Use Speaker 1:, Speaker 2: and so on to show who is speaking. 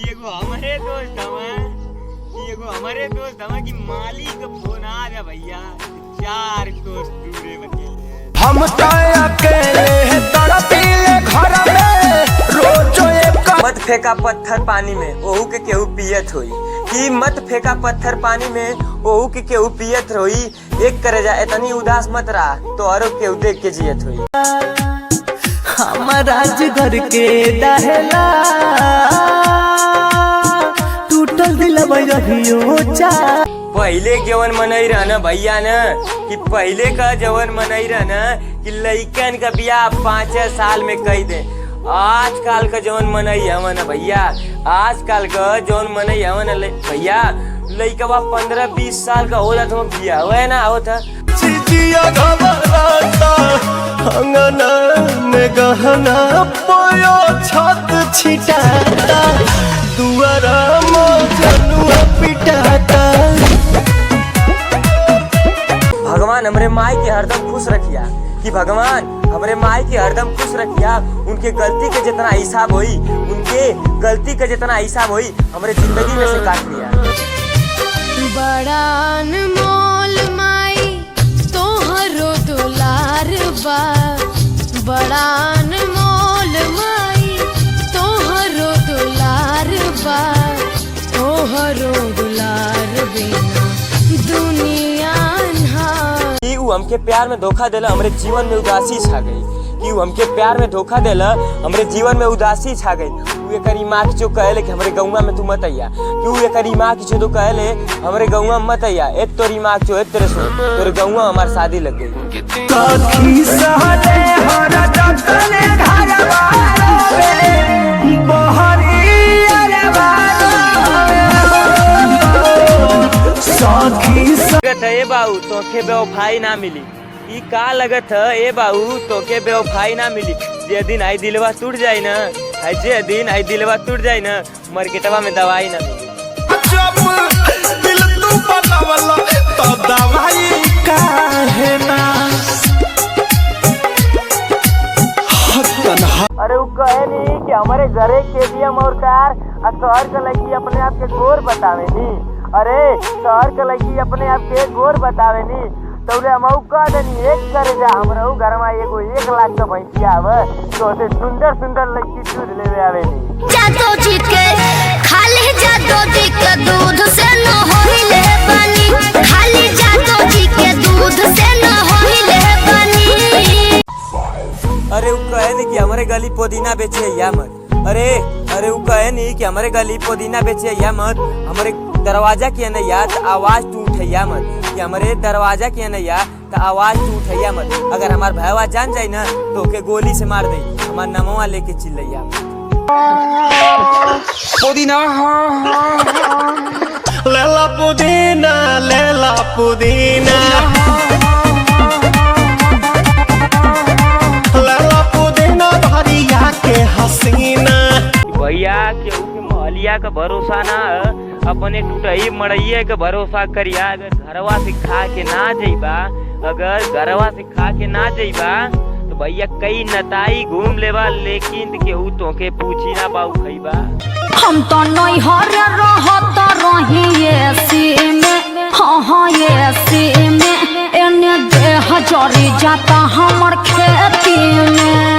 Speaker 1: कि एगो हमरे दोस्त हवे, कि एगो हमरे दोस्त हवे कि मालिक के फोन आ जा भैया, चार कोस दूरे बतेले।
Speaker 2: हम तो अकेले तड़पीले घर में रोजो एक
Speaker 1: मत फेंका पत्थर पानी में ओहू के केहू पियत होई, कि मत फेंका पत्थर पानी में ओहू के केहू पियत होई। एक करे जा इतनी उदास मत रहा तो औरो केहू देख के जियत होई।
Speaker 2: हमारा घर के दहला टूटल दिलवा अभियो चा।
Speaker 1: पहले जवन मनई रहना भैया न, कि पहले का जवन मनई रहना कि लइकन का बियाह 5 साल में कई दे। आजकल का जवन मनई हवन भैया, आजकल का जवन मनई हवन भैया, लइकवा 15-20 साल का हो जात हो बियाह होए ना होत।
Speaker 2: जिया घबराता अंगना में गहना पोयो छत छिटाता दुआरा मोजनुआ पिटाता।
Speaker 1: भगवान हमरे माई के हरदम खुश रखिया, कि भगवान हमरे माई के हरदम खुश रखिया। उनके गलती के जितना हिसाब होई, उनके गलती के जितना हिसाब होई हमरे जिंदगी में से काट लिया।
Speaker 3: बड़ा अनमोल माई तोहरो दुलार बा, बड़ा अनमोल माई तोहरो दुलार बा, तोहरो दुलार बिना दुनिया अन्हार।
Speaker 1: कि उ हमके प्यार में धोखा देला हमरे जीवन में उदासी छा गई, कि उ हमके प्यार में धोखा देला हमरे जीवन में उदासी छा गई। उ एकरी माँ के जो कहले कि हमरे गौवा में तू मत अइया, कि उ एकरी माँ के जो कहले हमरे गौवा में मत अइया, एक तोरी माँ के एक तेरे सो तोरे गौवा हमार शादी लग गई।
Speaker 2: सखी सहले हर जतने घरवा रे बहरी अरवा सखी।
Speaker 1: लगत है ए बाऊ तोके बेवफाई ना मिली, ई का लगत है ए बाऊ तोके बेवफाई ना मिली। जे दिन आई दिलवा टूट जाई ना, आई जे दिन आई दिलवा टूट जाई ना, मार्केटवा में दवाई ना मिली।
Speaker 2: जब दिल तू बनावला तो दवाई काहे ना।
Speaker 1: अरे वो कहे नहीं कि हमारे घरे के भी और कार और शहर के लड़की अपने आप के गोर बतावे नी। अरे शहर के लड़की अपने आप के गोर बतावे नी, तो उन्हें हम कह देनी एक करे जा हमरा घर में एगो 1 लाख का भैंसिया आवे तो उसे सुंदर सुंदर लड़की दूध लेवे आवे नी।
Speaker 4: जादो जी के खाली जादो जी के दूध से न होइले बानी, खाली जादो जी के दूध से न होइले बानी।
Speaker 1: अरे वो कहे नहीं कि हमारे गली पुदीना बेचे या मत, अरे अरे वो कहे नहीं कि हमारे गली पुदीना बेचे या मत, हमारे दरवाजा के न या तो आवाज तू उठैया मत, कि हमारे दरवाजा के न या तो आवाज तू उठैया मत। अगर हमार भैया जान जाए ना तो ओके गोली से मार दे, हमार नमवा लेके चिल्लैया मत।
Speaker 2: लेला पुदीना, लेला पुदीना, लेला पुदीना भरिया के हसीना।
Speaker 1: भैया केहू के मोहलिया का भरोसा ना, अपने टूटही मड़ैये के भरोसा करिया। अगर घरवा से खा के ना जइबा, अगर घरवा से खा के ना जइबा तो भैया कई नताई घूम लेबा, लेकिन केहू तोके पूछी ना बाऊ खइबा।
Speaker 4: हम तो नैहर रहत रही एसी में, हाँ हाँ एसी में, एने देह जरी जाता हमर खेती में।